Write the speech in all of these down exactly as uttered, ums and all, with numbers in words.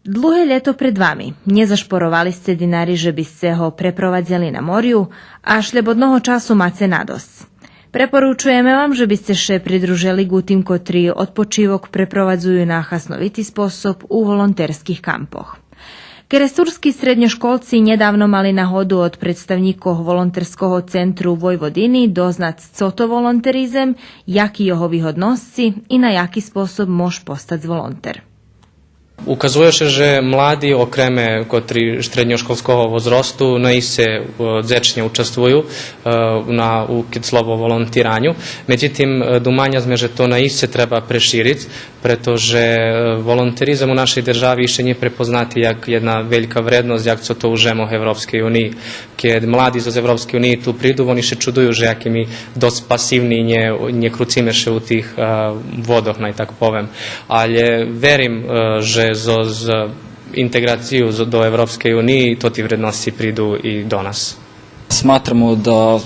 Длуге лєто пред вами. Нє зашпоровали сце динари же би сце го препровадзели на морю, а шлєбодного часу маце надосц. Препоручуєме вам же би сце ше придружели ґу тим котри одпочивок препровадзую на хасновити способ у волонтерских кампох. Керестурски средньошколци нєдавно мали нагоду од представнїкох Волонтерского центру Войводини дознац цо то волонтеризем, яки його вигодносци и на яки способ мож постац волонтер. Указує ше же млади, окреме котри штредньошколского возросту, наисце, е, дзечнє участвую, е, на, у, кед слово о волонтираню. Медзитим, е, думаня зме же то наисце треба прешириц, прето же, е, волонтеризем у нашей держави ище нє препознати як єдна велька вредносц, як цо то у жемох Европскей униї. Кед млади зоз Европскей униї ту приду, вони ше чудую же яки ми досц пасивни, нє, нє круциме ше у тих, е, водох, най так повем. Але верим, е, же зоз интеґрацию з-, до Европскей униї тоти вредносци приду и до нас. Smatramo da,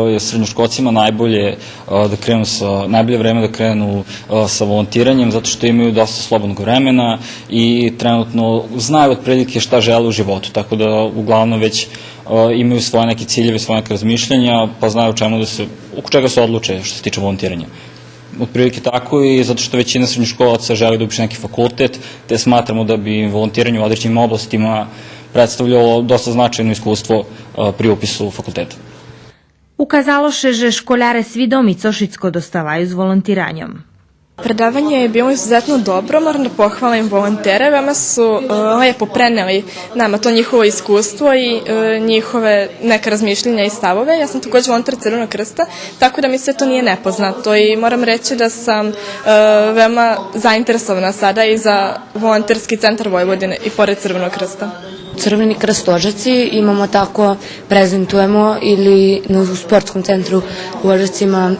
e, je srednjoškolcima najbolje, e, da krenu sa, najbolje vreme da krenu, e, sa volontiranjem, zato što imaju dosta slobodnog vremena i trenutno znaju otprilike šta žele u životu, tako da uglavnom već, e, imaju svoje neke ciljeve, svoje neke razmišljanja, pa znaju o čemu da se, oko čega se odluče što se tiče volontiranja. Otprilike tako, i zato što većina srednjoškolaca želi da upiše neki fakultet, te smatramo da bi im volontiranje u određenim oblastima predstavljalo dosta značajno iskustvo, e, pri upisu fakulteta. Указало ше же школяре свидоми цо шицко доставаю з волонтираньом. Predavanje je bilo izuzetno dobro, moram da pohvalim volontere, veoma su, e, lepo preneli nama to njihovo iskustvo i, e, njihove neka razmišljenja i stavove. Ja sam takođe volonter Crvenog krsta, tako da mi sve to nije nepoznato i moram reći da sam, e, veoma zainteresovana sada i za Volonterski centar Vojvodine i pored Crvenog krsta. Crveni krst Odžaci imamo tako, prezentujemo ili na, u sportskom centru u Odžacima,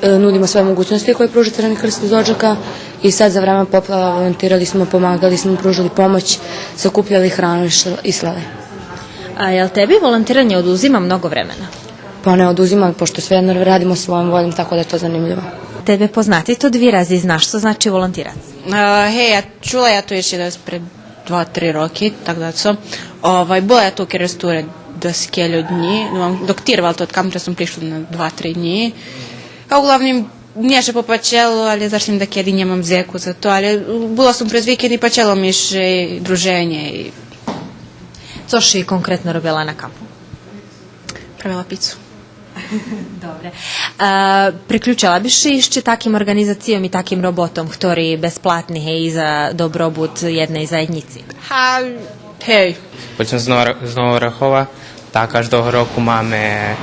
e, nudimo sve mogućnosti koje pruža Crveni krst iz Odžaka i sad za vreme poplava volontirali smo, pomagali smo, pružali pomoć, sakupljali hranu i šl-, i slali. A jel tebi volontiranje oduzima mnogo vremena? Pa ne oduzima, pošto svejedno radimo svojom voljom, tako da je to zanimljivo. Тебе познати тот вираз и знаш цо значи волонтирац? E, hej, ja, čula ja to još jedan pred два-три роки, так да цо. Овай, була я ту у Керестуре даскельо днї, но, док тирвал тот камп, же сом пришла на два-три днї. А углавним, мнє ше попачело, але зашто дакеди нємам дзеку за то, але була сом през викенд и пачело ми ше друженє и... Цо ши конкретно робела на кампу? Правела пицу. Добре. А, приключела би ше ище таким орґанизацийом и таким роботом, хтори безплатни, гей, за добробут єдней заєднїци? Га, гей. Почнем з Нового, з Нового Орахова. Та каждого року маме,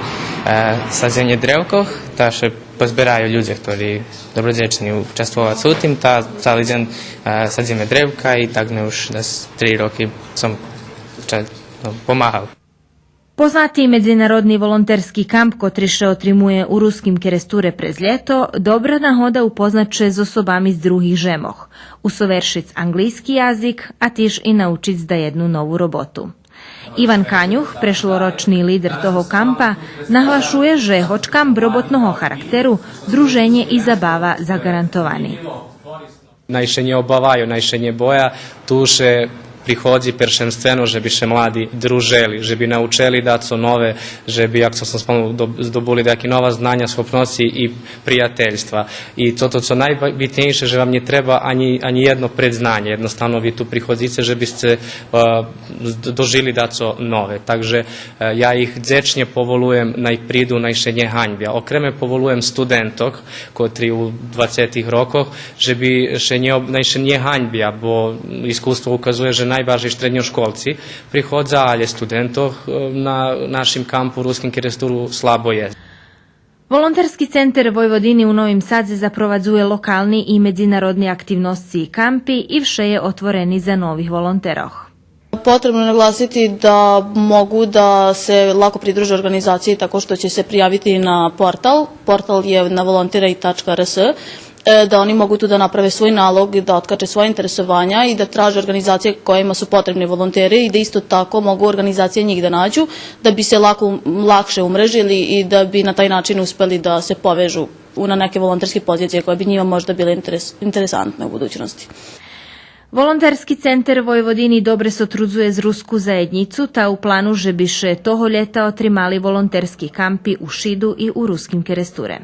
е, садзенє древкох, та ше позбераю людзе хтори добродзечни участвовац у тим, та цали дзень, е, садзиме древка и так ми уж дас три роки сом ча-, но, помагал. Познати медзинародни волонтерски камп котри ше отримує у Руским Керестуре през лєто, добра нагода упознац ше з особами з других жемох, усовершиц анґлийски язик, а тиж и научиц даєдну нову роботу. Иван Канюх, прешлорочни лидер того кампа, наглашує же гоч камп роботного характеру, друженє и забава заґарантовани. Най ше нє обаваю, най ше нє боя, ту ше приходзи першенствено же би ше млади дружели, же би научели дацо нове, же би, як сом спомнул, доб-, здобули даяки нова знаня, схопносци и приятельства. И тото цо найбитнєйше, же вам нє треба анї, анї єдно предзнанє, єдноставно ви ту приходзице же би сце, е, з-, дожили дацо нове. Так же, е, я их дзечнє поволуєм, най приду, най ше нє ганьбя. Окреме поволуєм студентох, котри у двацетих рокох, же би ше нє об-, най ше нє ганьбя, бо искуство указує же найбаржей штредньошколци приходза, але студентох, е, на нашим кампу Руским Керестуру слабо єст. Волонтерски центер Войводини у Новим Садзе запровадзує локални и медзинародни активносци и кампи и вше є отворени за нових волонтерох. Potrebno je naglasiti da mogu da se lako pridruže organizaciji tako što će se prijaviti na portal. Portal je na volontiraj tačka rs, e, da oni mogu tu da naprave svoj nalog, da otkače svoja interesovanja i da traže organizacije kojima su potrebni volonteri i da isto tako mogu organizacije njih da nađu da bi se lako, lakše umrežili i da bi na taj način uspeli da se povežu u, na neke volonterske pozicije koje bi njima možda bile interes-, interesantne u budućnosti. Волонтерски центер Войводини добре сотрудзує з руску заєднїцу, та у плану же би ше того лєта отримали волонтерски кампи у Шиду и у Руским Керестуре.